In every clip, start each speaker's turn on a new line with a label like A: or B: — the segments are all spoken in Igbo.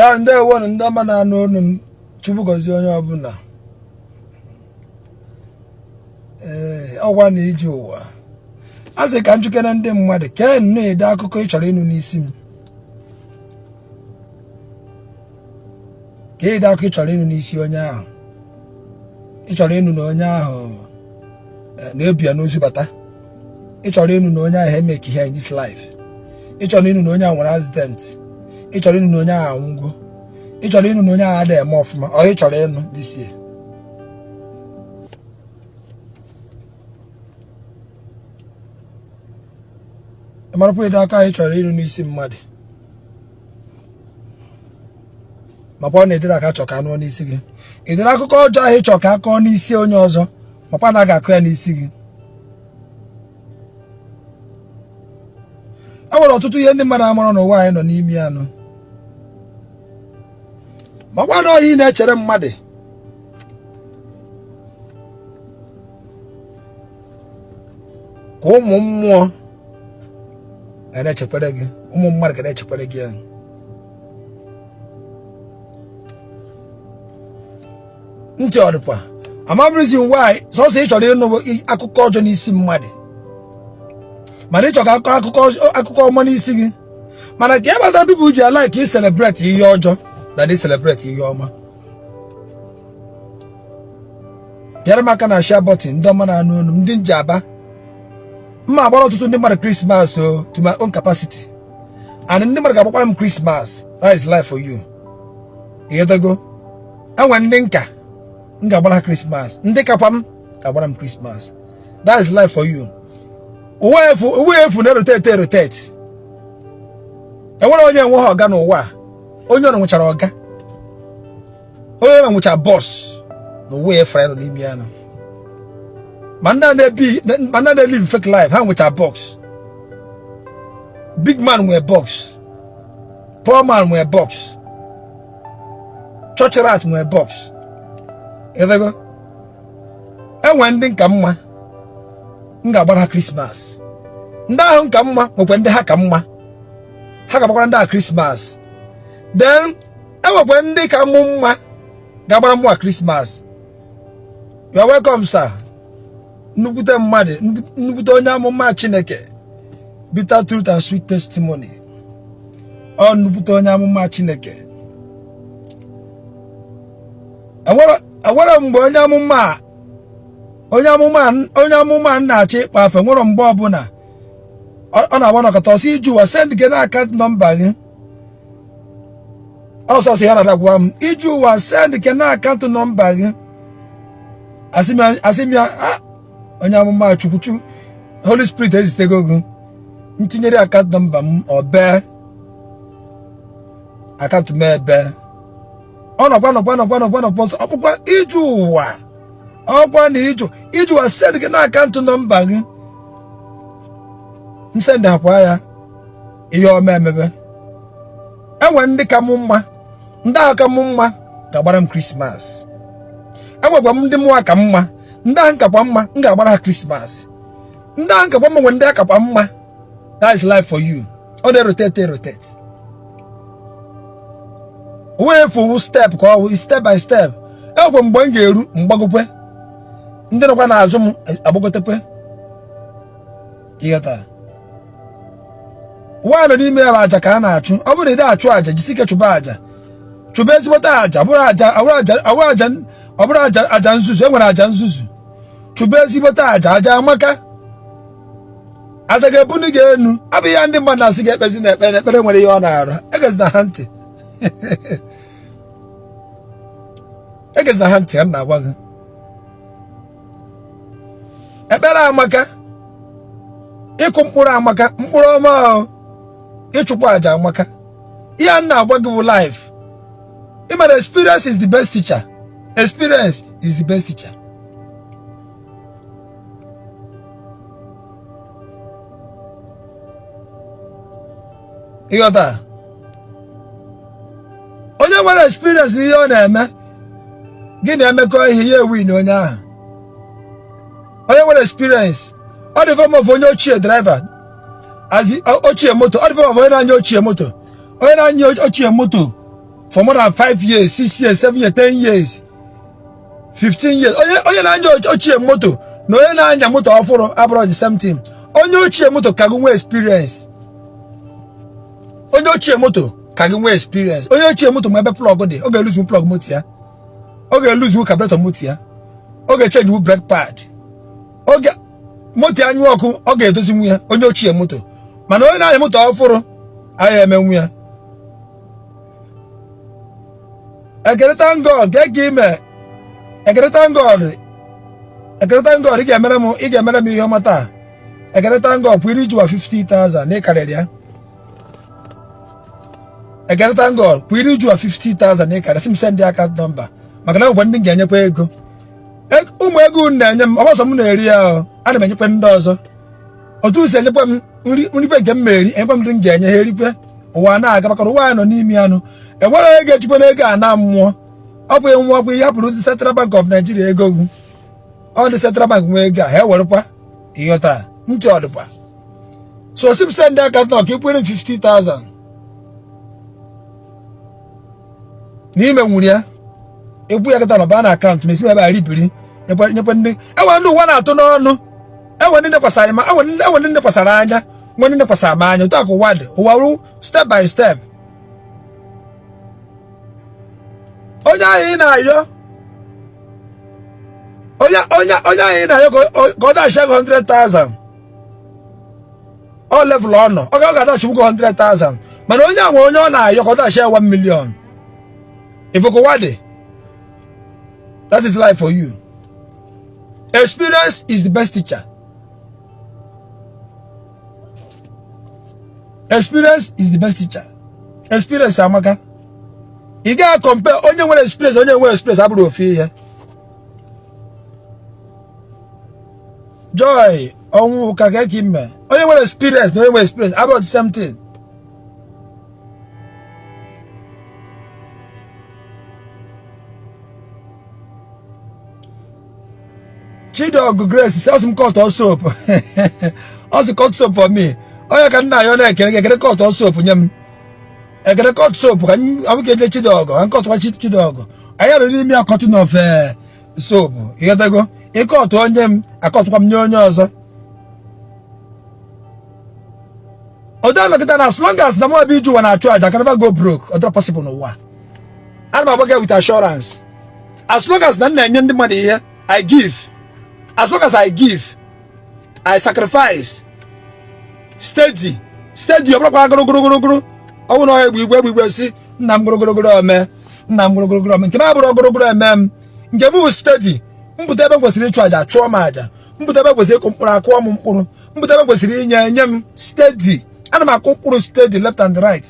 A: Ya ndewonụ ndị ọma na-anụ olu m. Chukwu gọzie onye ọbụla. Ee, ọgwa na ije ụwa a sị ka m jụkene ndị mmadụ kee nnọọ ụdị akụkọ ị chọrọ ịnụ n'isi m, kee ụdị akụkọ ị chọrọ ịnụ n'isi onye ahụ ị chọrọ ịnụ na onye ahụ na-ebu ya n'ozu bata, ị chọrọ ịnụ na onye ahụ emeke ihe in this life, ị chọrọ ịnụ na onye ahụ nwere accident, ị chọrọ ịnụ na onye ahụ anwụgo, ị chọrọ ịnụ na onye ahụ adịghị eme ọfụma, ọ ị chọrọ ịnụ this year. Ị marakwa ụdị akụkọ ị chọrọ ịnụ n'isi mmadụ, makwa na ụdịrị akụkọ a chọ ka a nụọ n'isi gị, ụdịrị akụkọ ọjọọ ahụ ị chọ ka a kọọ n'isi onye ọzọ, makwa na a ga-akọ ya n'isi gị. E nwere ọtụtụ ihe ndị mmadụ amarọ n'ụwa anyị nọ n'ime ya nụ, makwa na ihe ị na-echere mmadụ ka ụmụ mmụọ ga na-echekwara gị, ụmụ mmadụ ga na-echekwara gị ya. Ntị ọ dịkwa ama m reason why sọsọ ị chọrọ ịnụ akụkọ ọjọọ n'isi mmadụ, mana ị chọ ka a kọọ akụkọ ọma n'isi gị. Mana ka ya kpatara people ji alike ị celebrate ihe ọjọọ than ị celebrate ihe ọma. Pịara m aka na share button, ndị ọma na-anụ olu m, ndị nji aba mma agbara ọtụtụ ndị mmadụ Christmas o to my own capacity, and ndị mmadụ ga-agbakwara m Christmas. That is life for you. Ịghọtago? Enwe ndị nka m ga-agbara ha Christmas, ndị kakwa m ga-agbara m Christmas. That is life for you. Ụwa efu na-erotate erotate. Enwere onye enweghị ọga n'ụwa, onye ọrụ nwechara ọga, onye ọrụ nwechara boss n'ụwa efu anyị nọ n'ime ya nọ. Ma ndị na-elive fake life, ha nwecha boss. Big man nwere boss, poor man nwere boss, church rat nwere boss. Ịghọtago? Enwe ndị nka mma m ga-agbara ha Christmas, ndị ahụ nka mma nwekwa ndị ha ka mma, ha ga-agbakwara ndị a Christmas. Then enwekwa ndị ka mụ mma ga-agbara mụa Christmas. You are welcome, sir. Nnukwute mmadụ, nnukwute onye amụma Chineke. Bitter truth and sweet testimony. Ọ nnukwute onye amụma Chineke. Enwere mgbe onye amụma onye amụma onye amụma na-achọ ịkpa afa, nwere mgbe ọbụla ọ na-agba nọkọta ọsọ ije ụwa send gị na account number gị ọsọsọ ya na gwa m ije ụwa send gị na account number gị. Asị m ya onye amụma Chukwu chu Holy Spirit ezitego gị, m tinyere account number m, ọ bee account m ebe ọ nọkwa nọkwa nọkwa nọkwa nọkwa ọsọ ọkpụkwa ije ụwa ọkwa na ije ije ụwa send gị na account number gị, m send akwa ya ihe ọma emebe. Enwe ndị ka mụ mma, ndị ahụ ka mụ mma ga-agbara m Christmas. Enwekwa m ndị mụwa ka mma, ndị ahụ kakwa mma m ga-agbara ha Christmas. Ndị ahụ kakwa mma nwe ndị akakwa mma. That is life for you. Ọ na-erotate erotate. Onwe efu step ka ọ bụ step by step. Enwekwa mgbe m ga-eru mgbagokwe, ndị nọkwa n'azụ m agbagotekwe. Ịghọta? Ụwa nọ n'ime ya bụ aja ka a na-achụ. Ọ bụrụ na ị achụ aja, jisi ike chụba aja, chụba ezigbote aja, ọ bụrụ aja ọ bụrụ aja aja nzuzu, e nwere aja nzuzu. Chụba ezigbote aja, aja amaka, aja ga-ebuni gị enu. Abụghị ya ndị mmadụ na-asị gị ekpezina ekpere, ekpere nwere ihe ọ na-arụ. Egezina ha ntị, egezina ha ntị. A na-agwa gị ekpere amaka, ịkụ mkpụrụ amaka, mkpụrụ ọma ahụ, ịchụkwa aja amaka. Ihe a na-agwa gị bụ life. Ị mara experience is the best teacher. Experience is the best teacher. Ịghọta? Onye nwere experience n'ihe ọ na-eme, gị na-emekọ ihe ya ewin onye ahụ. Onye nwere experience, ọ dị form of onye ochie driver azi ochie moto, ọ dị form of onye na-anya ochie moto, onye na-anya ochie moto. For more than 5 years, 6 years, 7 years, 10 years, 15 years. Onye na-anya ochie moto na onye na-anya moto ọfụrụ abụrọ the same thing. Onye ochie moto ka gị nwee experience. Onye ochie moto ka gị nwee experience. Onye ochie moto ma ebe plug dị, ọ ga-eluzu plug moto ya, ọ ga-eluzu carburetor moto ya, ọ ga-echenji brake pad, oge moto ya nyụọ ọkụ, ọ ga-edozinwu ya. Onye ochie moto. Mana onye na-anya moto ọfụrụ agaghị emenwu ya. Ekele, thank God ka ime. Ekele, thank God. Ekele, thank God. Ị ga-emere m ihe ọma taa. Ekele, thank God. Kwiri ijuwa 50,000 na ịkarịrị ya. Ekele, thank God. Kwiri ijuwa 50,000 na ịkarịrị. Sị m send account number, maka na ọgwa ndị m ga-enyekwa ego. Ụmụ ego unu na-enye m, ọgbọsọ m na-eri ya, ana m enyekwa ndị ọzọ. Otu si enyekwa m nri, nrikwe nke m ma eri, enyekwa m ndị m ga-enye ha erikwe. Ụwa na-aga, maka na ụwa anyị nọ n'ime anụ enwere onye ga-echikwa n'ego a na mmụọ. Ọ bụ nwụọ bụ ihe hapụrụ ndị Central Bank of Nigeria ego gwu. Ọ ndị Central Bank nwee ego a, ha ewerekwa. Ịghọta ntị ọdịkwa. So si m send account ka ikwere m 50,000 n'ime nwuru ya. Ekwu ya kịta na baa na account na esi m ebe a ripiri nyekwe ndị enwe ndị ụwa na-atụ n'ọnụ. Enwe ndị nekwasara ma enwe ndị nekwasara anya, nwe ndị nekwasara m anya. Otu a ka ụwa dị. Ụwa rụ step by step. Onye ahụ ị na-ayọ, onye ahụ ị na-ayọ ka ọ dachi gị 100,000, ọ level ọ nọ, ọ ga-adachi gị 100,000. Mana onye ahụ, onye ọ na-ayọ ka ọ dachi ya 1 million. Ifụkụwa dị. That is life for you. Experience is the best teacher. Experience is the best teacher. Experience amaka. Ị gaghị compare onye nwere experience, onye nwere experience abụrụ ofu ihe. Joy ọnwụ ka ka ime. Onye nwere experience na onye nwere experience abụrụ the same thing. Chidiogu Grace sị m cut soap. Ọ sị cut soap for me. Onye ka nna ya ọ na-ekere ekere cut soap nye m. Ekere cut soap ka m ka eje Chidiogu ka nkọtụkwa Chidiogu. Anyị rụrụ n'ime ya cutting of soap. Ịghọtago? Ịkọtụ onye m, akọtụkwa m nye onye ọzọ. Ọdọ nọkịta na as long as na mụ ebe iju ụwa na-achụ aja, can never go broke. Ọ dịrọ possible n'ụwa. Ana m agba gị with assurance. As long as na m na-enye ndị mmadụ ihe, I give. As long as I give, I sacrifice steady steady. Ọ bụrụkwa gụrụgụrụgụrụ, ọ bụrụ na egbe igwe, egbe igwe si nna m gụrụgụrụgụrụ eme, nna m gụrụgụrụgụrụ eme. Nke m abụrụ gụrụgụrụ eme m. Nke m bụ steady. Mpụta ebe m kwesịrị ịchụ àjà, chụọ m àjà. Mpụta ebe m kwesịrị ịkụ mkpụrụ, akụọ m mkpụrụ. Mpụta ebe m kwesịrị inye enye m steady. Ana m akụ mkpụrụ steady, left and right.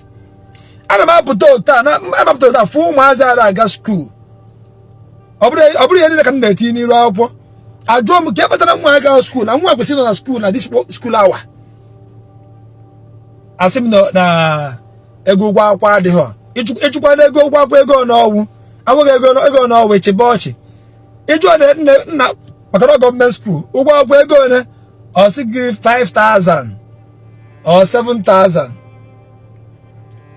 A: Ana m apụta ụta na apụta ụta fụ ụmụazị ara aga school. Ọ bụrụ ihe niile ka m na-etinye n'iru akwụkwọ. Ajụọ m ka e kpatara nwa aga school, na nwa kwesịrị ịnọ na school na this school hour. Asị m na ego ụgwọ akwụkwọ adịghị. Ịchụkwa na ego ụgwọ akwụkwọ, ego n'ọnwụ abụghị ego n'ọnwụ. Echebe ọchị ịjụọ na nne nna, maka na gọọmenti school, ụgwọ akwụkwọ ego ole? Ọ sị gị 5000 or 7000.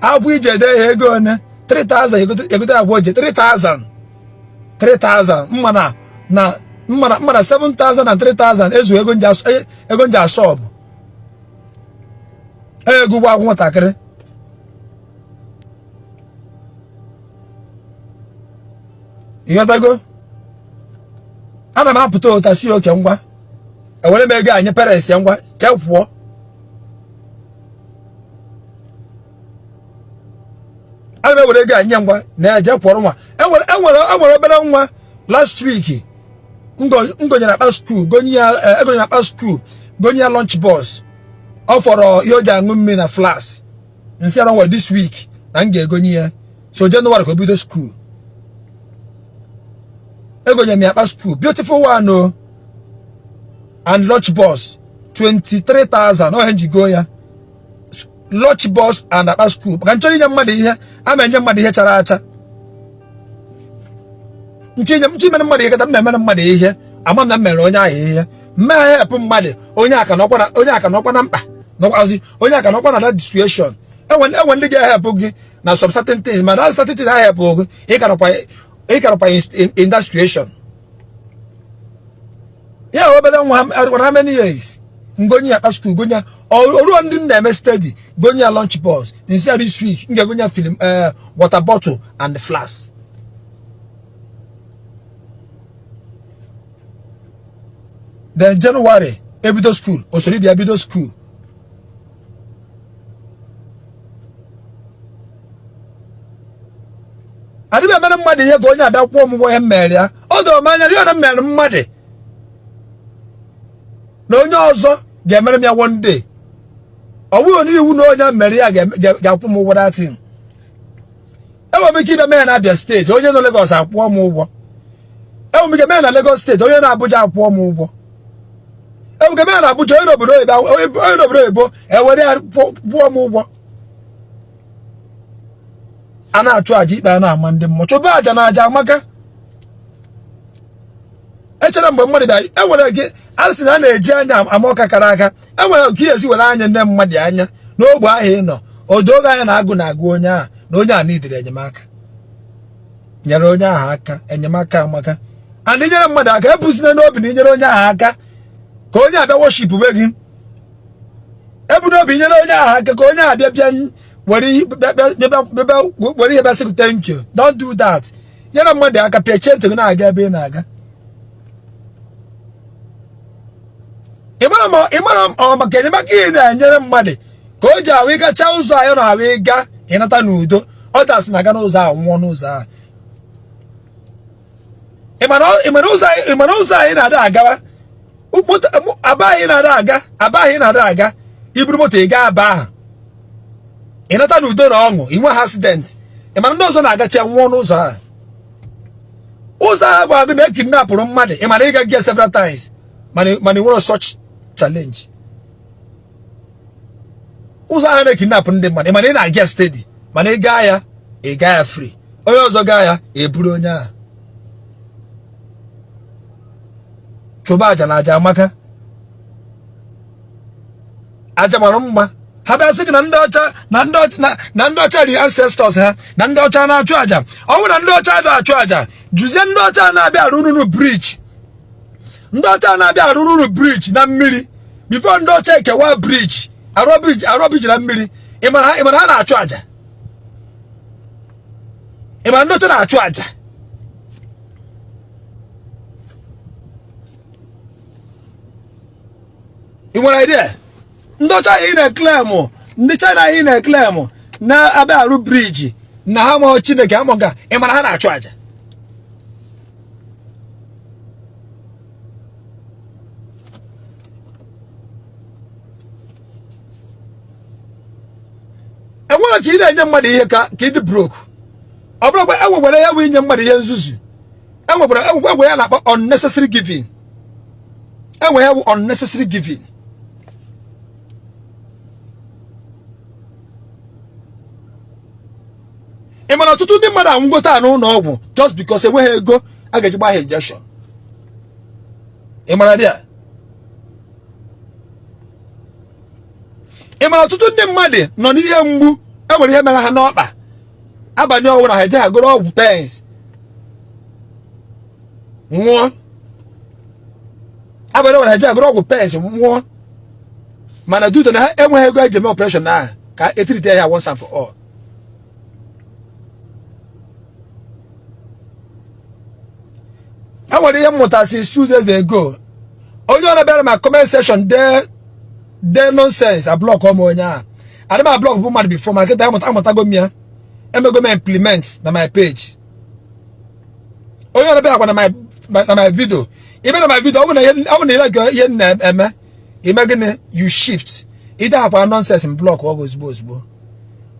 A: Akwụkwọ iji ede ihe ego ole? 3000. Egote akwụkwọ ji 3000, 3000. Mma na na mma na mma na 7000 na 3000 ezu ego nji asọbụ ego ụgwọ akwụkwọ nwatakịrị. Ịghọtago? Ana m apụta ụta si oke ngwa, ewere m ego anyị parents ya ngwa ka e kwụọ. Ana m ewere ego anyị ngwa na-eje kwụọrọ nwa. Enwere obere nwa last week ngonyere akpa school, gonye ya, egonyere akpa school, gonye ya lunch box. Ọ fọrọ ihe o ji aṅụ mmiri na flask. Nsị ya nwa this week na m ga-egonye ya. So January ka o bido school. Egonyere m ya akpa school, beautiful one o, and lunch box 23,000. Ọ ihe nji go ya, lunch box and akpa school, maka nchọrọ inye mmadụ ihe, ama enye mmadụ ihe chara acha. Nchọ inye, nchọ imere mmadụ ihe kata m na-emere mmadụ ihe, ama m na m mere onye ahụ ihe mmeghe help mmadụ. Onye aka nọkwa na, onye aka nọkwa na mkpa, nọkwazi onye aka nọkwa na that situation. Enwe ndị ga-ehepụ gị. na some certain things, ma that certain thing I help gị, ị karakwa in that situation. Ya obere nwa arụkwara how many years, ngonye ya akpa school, gonye oruo ndị m na-eme steady, gonye ya lunch box, nsi ya this week m ga-egonye ya film, water bottle and flask. Then January ebido school, osoro bịa bido school. Adịghị emere mmadụ ihe ka onye abịa kwụọ m ụgwọ ihe m mere ya. Ọ dọrọ m anya ya na m mere mmadụ na onye ọzọ ga-emere m ya one day. Ọ bụghị na iwu na onye mere ya ga-akwụ m ụgwọ that thing. Enwere m ike ịbịa mee ya na Abia steeti, onye nọ Lagos akwụọ m ụgwọ. Enwere m ike mee ya na Lagos steeti, onye nọ Abuja akwụọ m ụgwọ. Enwere m ike mee ya na Abuja, onye n'obodo oyibo, onye n'obodo oyibo ewere ya kwụọ m ụgwọ. A na-achụ aja ikpe a na-ama ndị mmụọ. Chụba aja na aja amaka. Echere mgbe mmadụ bịara, enwere gị a sị na a na-eji anya ama ọka kara aka. Enwere ka esi were anya nne mmadụ anya n'ogbe ahụ ị nọ, o doo gị anya na agụ na-agụ onye ahụ, na onye a nidiri enyemaka. Nyere onye ahụ aka, enyemaka amaka. And inyere mmadụ aka, ebuzina n'obi na inyere onye ahụ aka ka onye abịa worship be gị. Ebu n'obi inyere onye ahụ aka ka onye abịa bịa were ihe bịa sị thank you. Don't do that. Nyere mmadụ aka, pịachie ntị gị na-aga ebe ị na-aga. Ị mara ọ maka enyemaka ị na-enyere mmadụ ka o ji ahụ ịgacha ụzọ anyị na-ahụ ịga ịnata n'udo. Others na-aga n'ụzọ ahụ nwụọ n'ụzọ ahụ. Ị mara ụzọ anyị na-ada agawa, aba anyị na-ada aga, aba anyị na-ada aga, iburu moto ị gaa aba ahụ ịnata n'udo na ọṅụ, ị nweghị accident. Ị mara ndị ọzọ na-agacha nwụọ n'ụzọ ahụ. Ụzọ ahụ bụ agụ na-ekidnapụrụ mmadụ. Ị mara ịga gị several times, mana ị nwere such challenge. Ụzọ ahụ na-ekidnapụ ndị mmadụ, ị mana ị na-aga steady, mana ị gaa ya, ị gaa ya free. Onye ọzọ gaa ya, eburu onye ahụ. Chụba aja na aja amaka. Aja mara mma. Ha bịa sị gị na ndị ọcha na ndị ọcha na ndị ọcha riri ancestors ha, na ndị ọcha na-achụ aja. Ọ bụrụ na ndị ọcha na-achụ aja, jụzie ndị ọcha na-abịa arụrụ unu bridge. Ndị ọcha na-abịa arụrụ unu bridge na mmiri. Before ndị ọcha ekewa bridge, arụ bridge na mmiri, ị mara ha na-achụ aja. Ị mara ndị ọcha na-achụ aja. Ị nwere idea? Ndị ọcha anyị na-eclaim, ndị China anyị na-eclaim na-abịa arụ bridge na ha ma Chineke ha ma, ị mara ha na-achụ aja. Enwere ka ị na-enye mmadụ ihe ka ị dị broke. Ọ bụrụkwa enwekwara ya bụ inye mmadụ ihe nzuzu. Enwekwara enwekwa ya na-akpọ unnecessary giving. Enwe ya bụ unnecessary giving. Ị mara ọtụtụ ndị mmadụ anwụgo taa n'ụlọ ọgwụ just because enweghị ego a ga-eji gba ha injection. Ị mara dị a? Ị mara ọtụtụ ndị mmadụ nọ n'ihe mgbu, enwere ihe mere ha n'ọkpa, abalị ọwụra ha eje ha goro ọgwụ pains nwụọ. Abalị ọwụra ha eje ha goro ọgwụ pains nwụọ, mana due to na ha enweghị ego eji eme operation ahụ ka etreat ya once and for all. E nwere ihe mmụta since 2 days ago. Onye ọ na-abịara ma comment section dee nonsense, ablock m onye ahụ. Adị m ablock bụ mmadụ before, mana kịta amụtago m ya, emego m implement na my page. Onye ọ na-abịa akwa na my video, ime na my video, ọ bụ na ị like ihe m na-eme, ime gịnị, you shift ide akwa nonsense, m block ọ ozugbo ozugbo.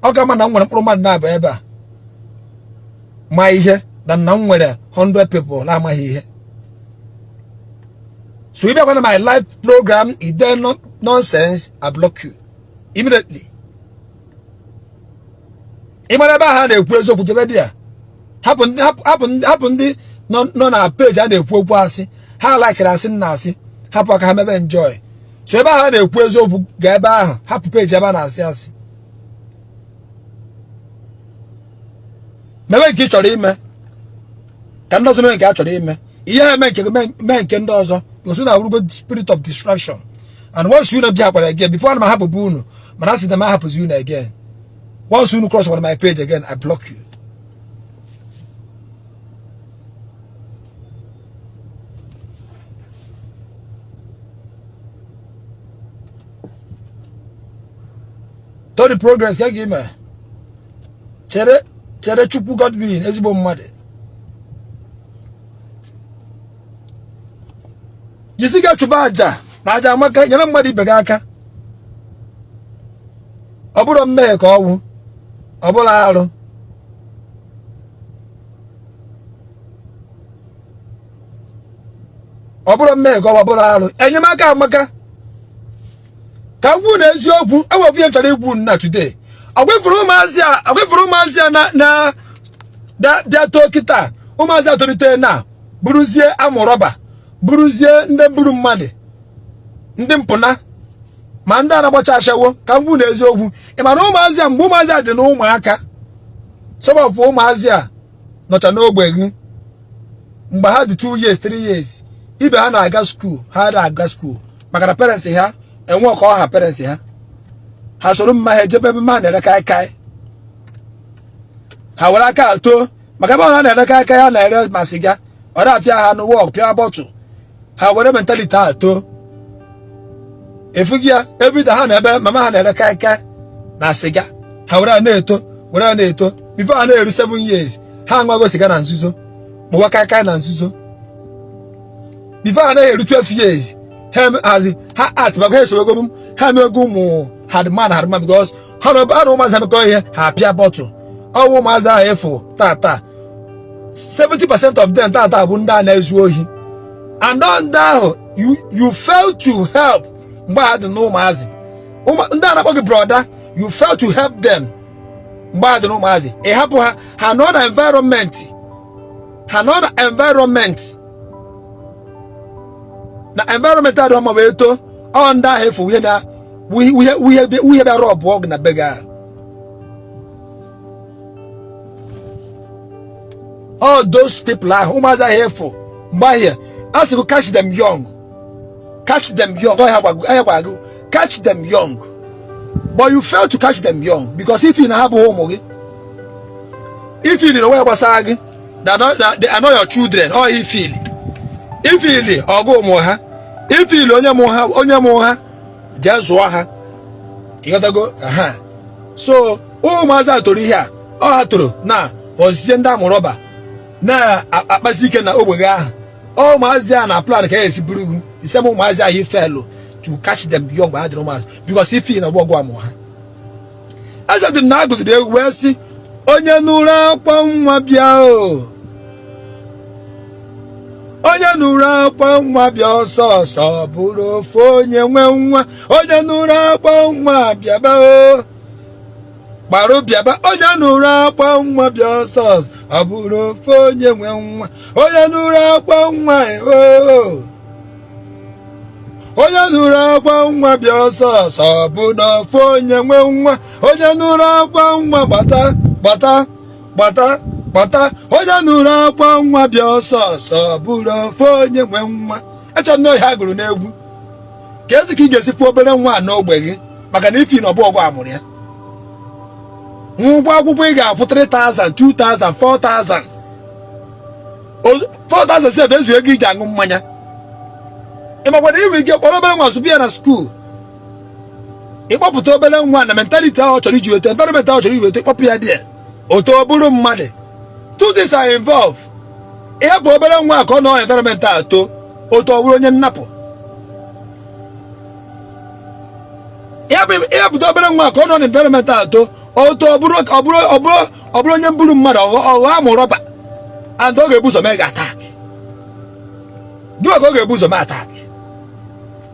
A: Ọ ka mma na m nwere mkpụrụ mmadụ na-abụ ebe a ma ihe na nna m nwere 100 people na-amaghị ihe. So if you na my live program ide nonsense, I block you immediately. Ị mara ebe ahụ a na-ekwu eziokwu, jebe dị ya. Hapụ ndị nọ na page a na-ekwu okwu asị. Ha likere asị nna asị, hapụ aka ha mebe enjoy. So ebe ahụ a na-ekwu eziokwu, gaa ebe ahụ, hapụ page ebe a na-asị asị. Mebe nke ị chọrọ ime ka ndị ọzọ mee nke a chọrọ ime. Ihe ha eme nke mee nke ndị ọzọ, because unu awụrụgo spirit of distraction. And once unu bịa kwara again, before ana m ahapụbu unu, mana asị na m ahapụzi unu again. Once unu cross my page again, I block you. Tony Progress ka gị mee. Chere chere Chukwu Godwin, ezigbo mmadụ. Jisi ga chụba aja na aja amaka, nyere mmadụ ibe gị aka. Ọ bụrụ mmehie ka ọ wụ, ọ bụrụ arụ. Ọ bụrụ mmehie ka ọ bụrụ arụ. Enyemaka amaka. Ka m kwuo na eziokwu, enwere ihe m chọrọ ikwu na today. Ọgwefuru ụmụazị a na bịa too kịta, ụmụazị a tolite na bụrụzie amụ rọba, bụrụzie ndị buru mmadụ, ndị mpụna, ma ndị a na-agbacha ashawo. Ka m kwuo na eziokwu, ị ma na ụmụazị a, mgbe ụmụazị a dị na ụmụaka, some of ụmụazị a nọcha n'ogbe gị mgbe ha dị 2 years, 3 years, ibe ha na-aga school, ha na-aga school maka na parents ha enwe ka ọha parents ha, ha soro mma ha ejebe ebe mma na-ere kaikai, ha were aka too maka ebe ọ na-ere kaikai, ha na-ere ma siga, ọ na-apịa ha n'ụwa, pịa bottle, ha were mentality ha too. Efughị ya everyday ha na ebe mama ha na-ere kaikai na siga, ha were na-eto, were na-eto. Before ha na-eru 7 years, ha aṅụgo siga na nzuzo, kpụwa kaikai na nzuzo. Before ha na-eru 12 years, ha hazi ha at maka ha esowego m, ha emego ụmụ hardman hardman, because ha na ụmụazị emekọ ihe, ha apịa bottle. Ọwụ ụmụazị ahụ efu tata, 70% of them tata bụ ndị a na-ezu ohi. And ndị ahụ you fail to help mgbe ha dị n'ụmụazị, ndị a na-akpọ gị brother, you fail to help them mgbe ha dị n'ụmụazị. Ị hapụ ha, ha nọ na environment, ha nọ na environment, na environment adịghị mma wee too. Ọ ndị ahụ efu ihe na uhie bịara ọbụọ gị na be gị ahụ. All those people ahụ, ụmụazị ahụ efu mgbe ahụ a sị catch them young, catch them young. Ọ gwa gị catch them young, but you fail to catch them young because if ị na ha bụ ụmụ gị, if ị na onwe gbasara gị, they are not your children. Ọ ifili ọgụ ụmụ ha, ifili onye mụ ha, onye mụ ha jee zụọ ha, ịghọtago ha. So ụmụazị a toro ihe a, ọ ha toro na ozizie ndị amụ rọba na-akpazi ike na ogbe gị ahụ. Ụmụazị a na plan ka ya esi buru gị ise m. Ụmụazị ahụ ifelu to catch them young mgbe ha dịrị ụmụazị, because ifi na ọgbọgụ amụ ha. Echedị m na agụgide egwu wee sị, onye nụrụ akwa nwa bịa o, onye nụrụ akwa nwa bịa ọsọ ọsọ, bụrụ ofu onye nwe nwa. Onye nụrụ akwa nwa bịaba o, gbarụ bịaba. Onye nụrụ akwa nwa bịa ọsọ ọsọ, ọ bụrụ ofu onye nwe nwa. Onye nụrụ akwa nwa o, onye nụrụ akwa nwa bịa ọsọ ọsọ, bụ na ofu onye nwe nwa. Onye nụrụ akwa nwa gbata gbata gbata gbata. Onye nụrụ akwa nwa bịa ọsọ ọsọ, bụrụ ofu onye nwe nwa. Echọrọ m na ohi agụrụ n'egwu ka ezi ka ị ga-esi fụ obere nwa a n'ogbe gị, maka na ifi na ọbụ ọgụ amụrụ ya nwa ụgwọ akwụkwọ ị ga-akwụ 3000, 2000, 4000, 4000 sef ezu ego iji aṅụ mmanya. Ị makwara inwe ike kpọrọ obere nwa zụbụ ya na school, ịkpọpụta obere nwa na mentality ahụ ọ chọrọ iji weta, environment ahụ ọ chọrọ iji weta, ịkpọpụ ya dị otu ọ bụrụ mmadụ. Two things are involved. Ịhapụ obere nwa ka ọ nọ environment a too, otu ọ bụrụ onye nnapụ. Ịhapụta obere nwa ka ọ nọ n'environment a too, otu ọ bụrụ onye mburu mmadụ, ọghọ amụ rọba, and ọ ga-ebu ụzọ mee gị attack gị, ka ọ ga-ebu ụzọ mee attack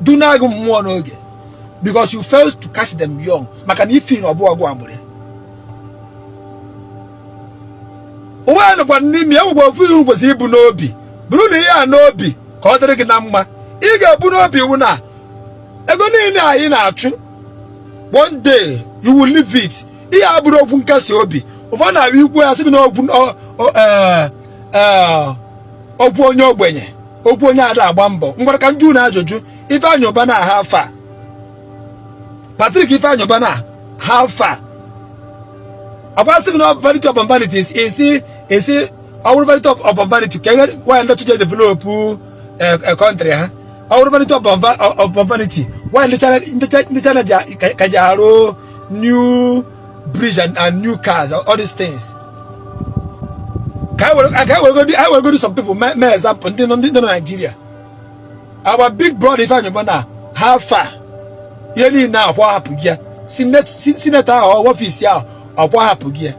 A: duna gị mmụọ n'oge, because you failed to catch them young, maka na ifi na ọbụ ọgụ amụrụ ya. Ụwa ya nọkwa n'ime ya. Nwekwa ofu ihu kwesịrị ibu n'obi, bụrụ na ihe a n'obi ka ọ dịrị gị na mma. Ị ga-ebu n'obi iwu na ego niile anyị na-achụ, one day you will leave it. Ihe a bụrụ okwu nkasi obi. Ụfọdụ na-abịa ikwu ya sị gị na okwu okwu onye ogbenye, okwu onye ada agba mbọ. Ngwara ka m jụọ unu ajụjụ, Ifeanyi Ubah na how far, Patrick Ifeanyi Ubah na how far, akwa sị gị na vanity upon vanity, isi isi ọ bụrụ vanity upon vanity ka why ndị ọchịchị develop country ha? Ọ bụrụ vanity upon vanity, why ndị China ka ji arụ new bridge and new cars, all these things? Ka anyị weregodi some people mee example, ndị nọ Nigeria. Our big brother Ifeanyi Ubah na how far, ihe niile akwa hapụ gị ya, senate ahụ, office ahụ ọkwa hapụ gị ya.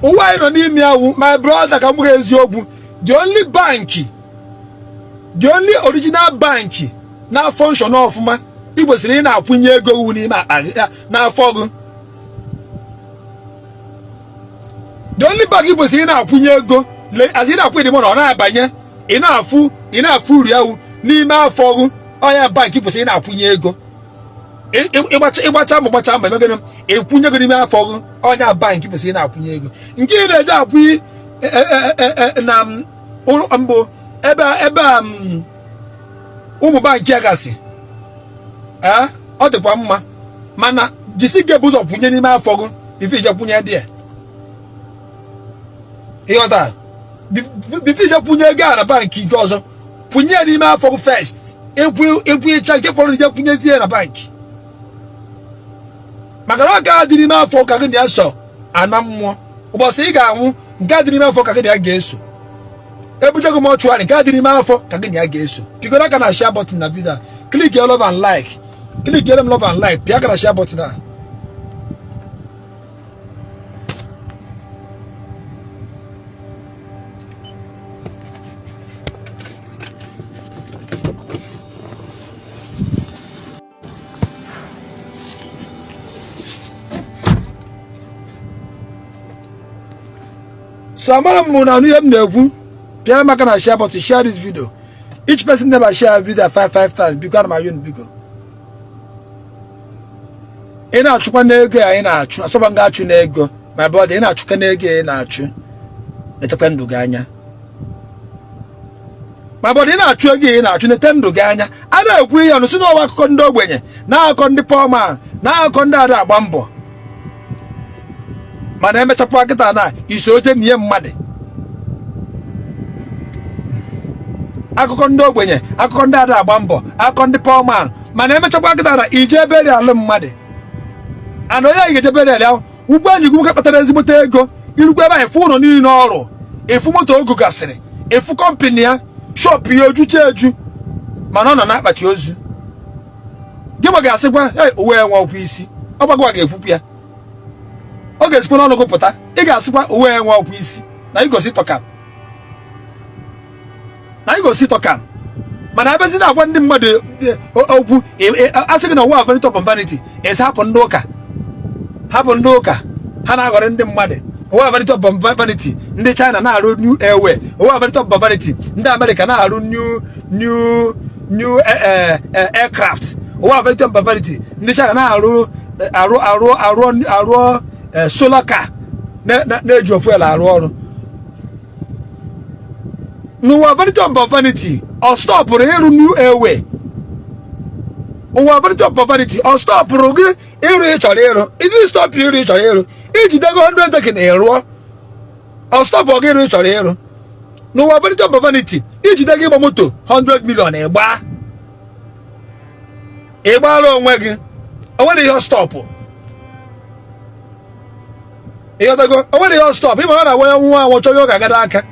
A: Ụwa anyị nọ n'ime awụ, my brother, ka m gwa eziokwu, the only bank, the only original bank na function ọfụma ị kwesịrị ị na-akwụnye ego wu n'ime akpa gị, n'afọ gị. The only bank ị kwesịrị ị na-akwụnye ego, as ị na-akwụ ịdị na ọ na-abanye, ị na-afụ uru ya wu n'ime afọ gị. Ọya bank ị kwesịrị ị na-akwụnye ego, ịgbacha mbọ, gbacha mbọ, emegoro ịkwụnye ego n'ime afọ gị. Ọnya bank kwesịrị ị na-akwụnye ego nke ị na-eji akwụ na mbụ ebe a ụmụ bank a gasị ọ dịkwa mma, mana jisi gị bụ ụzọ kwụnye n'ime afọ gị before ije kwụnye dị ya. Ịghọta? Before ije kwụnye ego a na bank nke ọzọ, kwụnye ya n'ime afọ gị first. Ịkwụ ịcha nke fọrọ, ije kwụnyezie na bank, maka na ọ ga-adị n'ime afọ ka gị na ya so ana mmụọ. Ụbọchị ị ga-anwụ, nke a dị n'ime afọ ka gị na ya ga-eso. Ebujego mortuary, nke a dị n'ime afọ ka gị na ya ga-eso. Pigoro aka na share button na video, click love and like, click m love and like, pịa aka na share button a. So amara m na anụ ihe m na-ekwu. Pịa maka na share button, share this video. Each person never share video five five times, biko. Ana m ayọ, biko. Ị na-achụkwa n'ego a ị na-achụ, asọba nga achụ n'ego, my brother. Ị na-achụkwa n'ego ị na-achụ, netekwa ndụ gị anya, my brother. Ị na-achụ ego ị na-achụ, nete ndụ gị anya. A na-ekwu ihe ọnụ si n'ọwa akụkọ ndị ogbenye, na akụkọ ndị poor man, na akụkọ ndị ada agba mbọ, mana emechapụ akịta na iso oje nie mmadụ. Akụkọ ndị ogbenye, akụkọ ndị ada agba mbọ, akụkọ ndị poor man, mana emechakwa akịta na ije ebe alụ mmadụ ana onye anyị ga-eje burial ahụ. Ugbo enyi gị nwoke kpatara ezigbote ego, irukwa ebe anyị fụ ụlọ niile ọrụ, ịfụ moto ogo gasịrị, ịfụ company ya, shop ya ojucha eju, mana ọ nọ n'akpati ozu gị. Ma ga-asịkwa uwe enwe ọkwa isi ọ gbagwa ga-ekwupụ ya, ọ ga-esikwa n'ọnụ gị pụta. Ị ga-asịkwa uwe enwe ọkwa isi na igosi tọka na igosi tọka. Mana abịazi na-agwa ndị mmadụ okwu, asị gị na ụwa vanity upon vanity, esi hapụ ndị ụka, hapụ ndị ụka, ha na-aghọrọ ndị mmadụ. Ụwa vanity upon vanity, ndị China na-arụ new airway. Ụwa vanity upon vanity, ndị America na-arụ new aircraft. Ụwa vanity upon vanity, ndị China na-arụ arụ arụ arụ arụ solar car na-eji fuel arụ ọrụ. N'ụwa vanity upon vanity, ọ stọpụrụ ịrụ new airway? Ụwa vanity upon vanity, ọ stọpụrụ gị ịrụ ị chọrọ ịrụ? Ịdị stop ịrụ ị chọrọ ịrụ, ijidego 100 decking ịrụọ, ọ stọpụ gị ịrụ ị chọrọ ịrụ? N'ụwa vanity upon vanity, ijide gị ịgba moto 100 million, ịgba ịgbara onwe gị, o nwere ihe stop? Ịghọtago? O nwere ihe stop? Ịma na onye nwa anwụ chọrọ ọ ga-agada aka,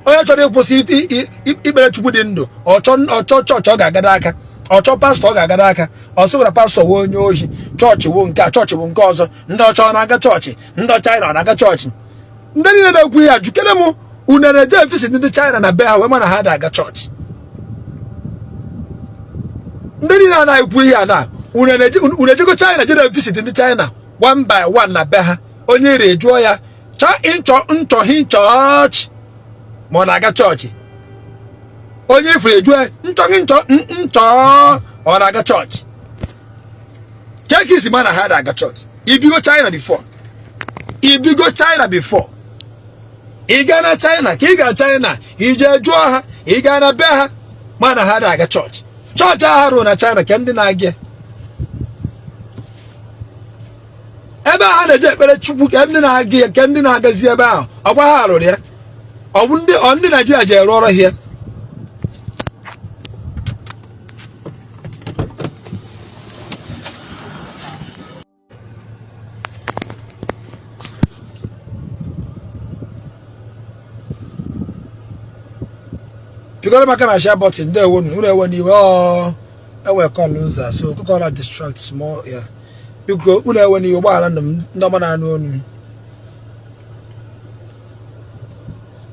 A: onye chọrọ ịkwụsị ikpere Chukwu dị ndụ, ọchọ chọọchị ọ ga-agada aka, ọchọ pastọ ọ ga-agada aka, ọ sịkwara pastọ wee onye ohi, chọọchị wụ nke a, chọọchị bụ nke ọzọ, ndị ọcha ọ na-aga chọọchị, ndị China ọ na-aga chọọchị. Ndị niile na-ekwu ihe a, jukere m unere eje visit ndị China na be ha wee ma na ha da-aga chọọchị. Ndị niile a na-ekwu ihe a na unu ejego China jere visit ndị China one by one na be ha, onye ire jụọ ya chọọ ịchọ nchọhi chọọchị ma ọ na-aga chọọchị. Onye ị fụrụ eju nchọ gị nchọ nchọ ọ na-aga chọọchị. Ka ka i si ma na ha na-aga chọọchị? I bigo China before? I bigo China before? Ị gaa na China ka ị gaa China i je jụọ ha, ị gaa na be ha ma na ha na-aga chọọchị. Chọọchị ahụ ruo na China ka ndị na-aga ebe ahụ na-eje ekpere Chukwu ka ndị na-aga ya ka ndị na-agazi ebe ahụ ọkwa ha rụrụ ya ọ bụ ndị ọ ndị Naijiria ji arụ ọrụ ya. Pịgoro m aka na share button. Ndewo unu ewena iwe ọ ewe call ụzọ so call distract small ya. Biko unu ewena iwe, gbaghara m ndị ọma na-anụ onu m.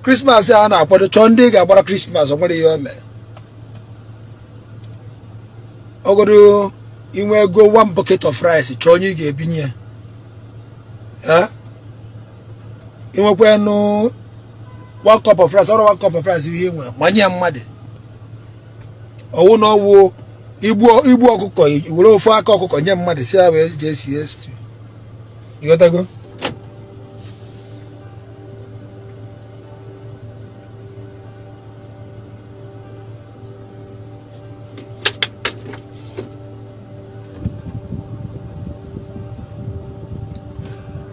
A: Christmas a na-akwado, chọọ ndị ị ga-agbara Christmas, o nwere ihe o mere ogodo inwe ego one bucket of rice, chọọ onye ị ga-ebinye ya. Inwekwanụ one cup of rice, ọrụ one cup of rice ihe nwe manye ya mmadụ ọwụ na ọwụ igbu ọkụkọ were ofu aka ọkụkọ nye mmadụ si ya wee jee sie stew. Ịghọtago?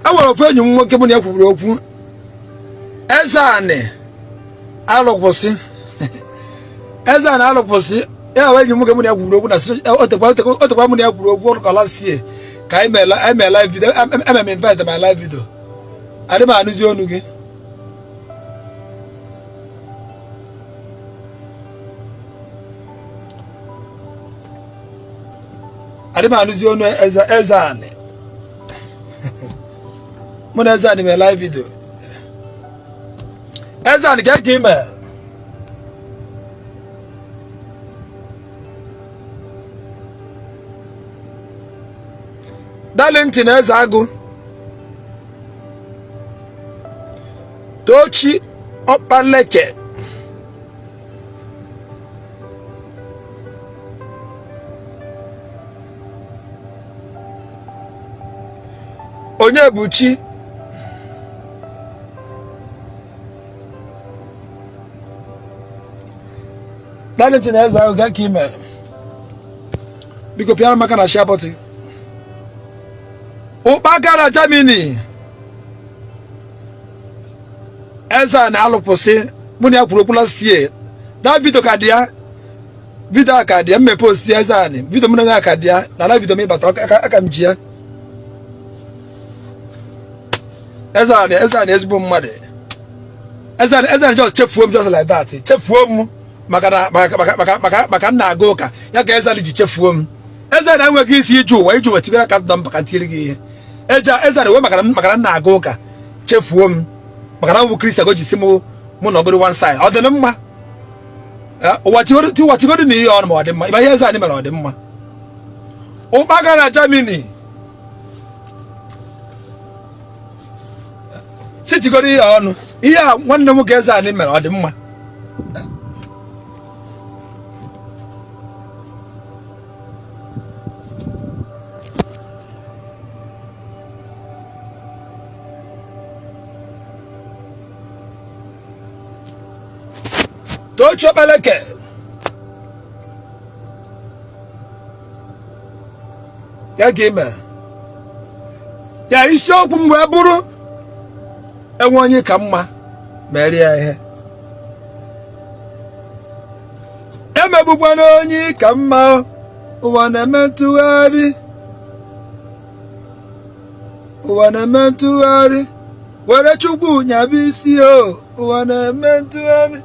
A: E nwere ofu enyi m nwoke mụ na ya kwuburu okwu, Eze Anị Alụkwụsị. Eze Anị Alụkwụsị ya wee enyi m nwoke mụ na ya kwuburu okwu na otekwa mụ na ya kwuru okwu ọrụ ka last year ka anyị mee live video. Eme m invite my live video, adị m anụzi onu gị. Adị m anụzi onu Eze Anị. Mụ na Eze Anị mee live video. Eze Anị, ka ime Darlington Eze Agụ, Tochi Ọkpaleke, onye bụ chi Darlington Eze Agụ, ka ime biko pịara m aka na share button. Ụkpaka na Germany, Eze Anị Alụkwụsị, mụ na ya kwuru okwu last year. That video ka dị ya, video a ka dị ya mme post ya. Eze Anị, video mụ na ya ka dị ya na na video m ịbata aka m ji ya. Eze Anị, Eze Anị ezigbo mmadụ. Eze Anị, Eze Anị just chefuo m just like that, chefuo m maka na maka maka maka maka m na-aga ụka ya ka Eze Anị ji chefuo m. Eze Anị enweghị isi ije ụwa iji ụwa tigara ka ndọ maka ntiri gị ihe. Eze Anị wee maka na m na-aga ụka chefuo m maka na m bụ Christian ka o ji si mụ nọgoro one side. Ọ dị mma ụwa tigoro na ihe ọnụ ma ọ dị mma ịba ihe Eze Anị mere ọ dị mma. Ụkpaka na Germany si tigoro ihe ọnụ ihe a nwanne m nwoke Eze Anị mere ọ dị mma. Tochi Okpaleke, ya ka ime ya isiokwu m wee bụrụ enwe onye ka mma mere ya ihe emegbukwana onye ka mma. Ụwa na-eme ntụgharị, ụwa na-eme ntụgharị, were Chukwu nyaba isi o. Ụwa na-eme ntụgharị,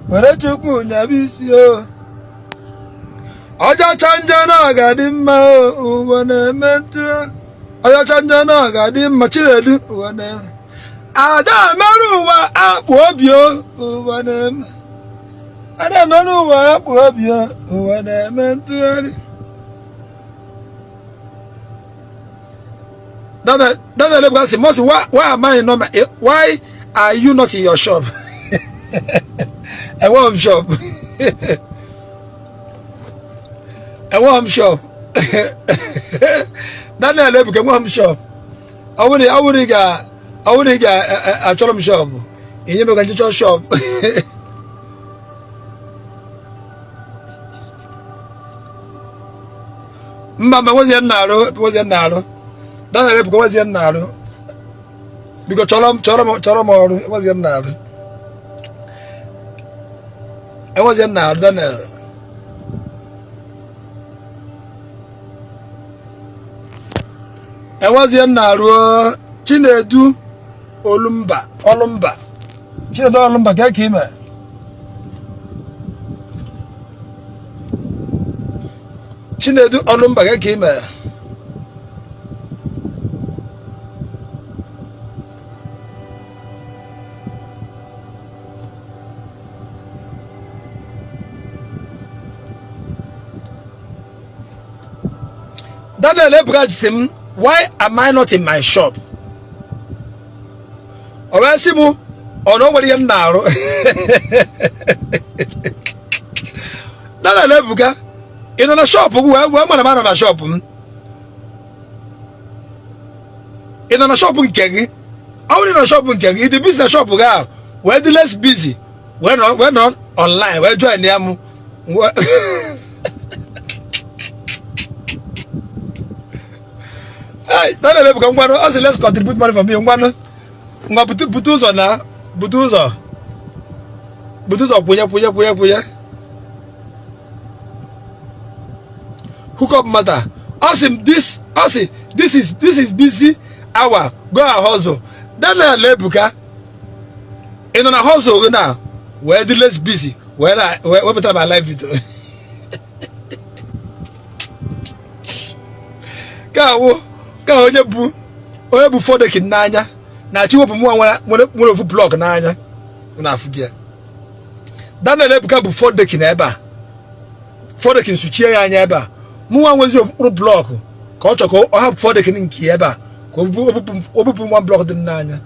A: were Chukwu nyaba isi o. Ọjọcha njọ na ọ ga-adị mma o. Ụwa na-eme ntụgharị, ọjọcha njọ na ọ ga-adị mma. Chinedu, ụwa na-eme ada emerụ ụwa akpụ obi o. Ụwa na-eme ada emerụ ụwa akpụ obi o. Ụwa na-eme ntụgharị. Daniel Ebuka sị, Mosi, why am I not why are you not in your shop? Enweghị m shop. Enweghị m shop. Daniel Ebuka, enweghị m shop. Ọ bụrụ ị ga ọ bụrụ ị ga-achọrọ m shop, inye m ka nje chọọ shop. Mba, mba, nwezie m na-arụ, nwezie m na-arụ. Daniel Ebuka, nwezie m na-arụ. Biko chọrọ m, chọrọ m, chọrọ m ọrụ. Enwezie m na-arụ, enwezie m na-arụ. Daniel, enwezie m na-arụ. Chinedu Olumba, Olumba, Chinedu Olumba, ka ka ime. Chinedu Olumba, ka ka ime. Daniel Ebuka sị m, "Why am I not in my shop?" Ọ wee sị m, ọ na o nwere ihe m na-arụ. Daniel Ebuka, ị nọ na shop gị wee mara m anọ na shop m? Ị nọ na shop nke gị? Ọ bụrụ na shop nke gị, ị dị busy na shop gị ahụ, wee dị less busy, wee nọ online wee join ya m. Daniel Ebuka, ngwanụ, ọ sị, "Let's contribute money for me." Ngwanụ, ngwa, bute ụzọ na bute ụzọ, bute ụzọ, kwụnye, kwụnye, kwụnye, kwụnye. Hook up matter. Ọ sị m this, ọ sị this is busy hour, go and hustle. Daniel Ebuka, ị nọ na hustle gị na wee dị less busy wee na wepụtara my live video ka awụ ka onye bụ four decking n'anya na-achọ iwepụ mụnwa nwere ofu block n'anya na afụ gị ya. Daniel Ebuka bụ four decking ebe a, four decking suchie ya anya ebe a. Mụnwa nwezi ofu mkpụrụ block ka ọ chọ ka ọ hapụ four decking nke ya ebe a, ka o bupụ nwa block dị m n'anya.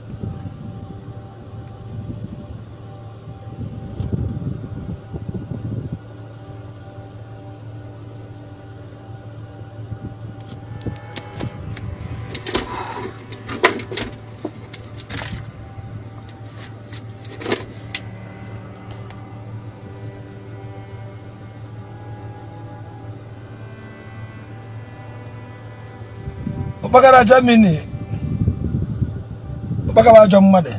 A: Ụkpakara Germany, ụkpaka bụ ajọ mmadụ.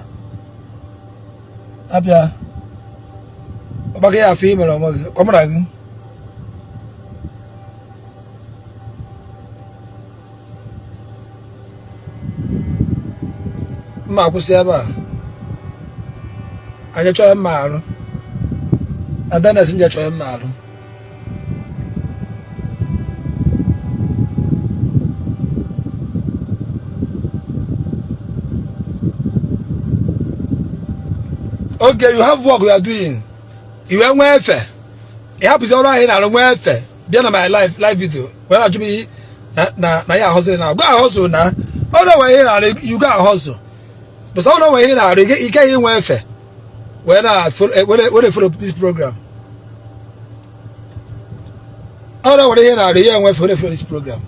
A: Abịa ụkpaka ya afọ imere onwe gị, ọ mara gị. Mma akwụsị ebe a. Anyị chọrọ mma arụ Adanes, m je chọrọ mma arụ. Okay, you have work you are doing. I wee nwee efe, ị hapụzi ọrụ ahụ ị na-arụ, nwee efe bịa na my live video wee na-ajụ m ihe na ya ahụziri na go ahụzụ na ọ na nwere ihe na-arụ. You go ahụzụ bụsa ọ na nwere ihe na-arụ, ị gaghị enwe efe wee na follow this program. Ọ na nwere ihe na-arụ, ihe enwe efe wee na follow this program.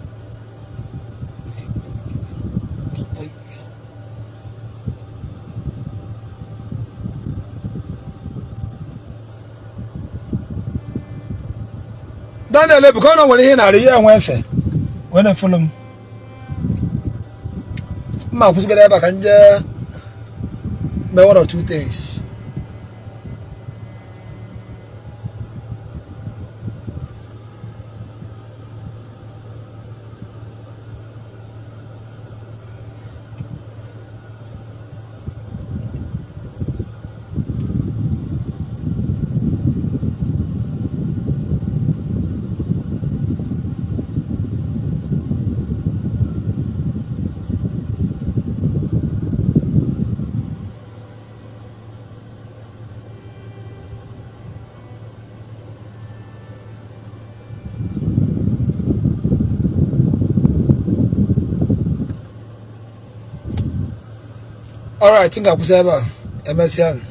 A: Daniel Ebuka, ọ na nwere ihe na-arụ, ihe enwe efe wee na follow m. Mma akwụsịgara ebe a ka m jee mee one or two things. Alright, m ga-akwụsị ebe a. Emesịa.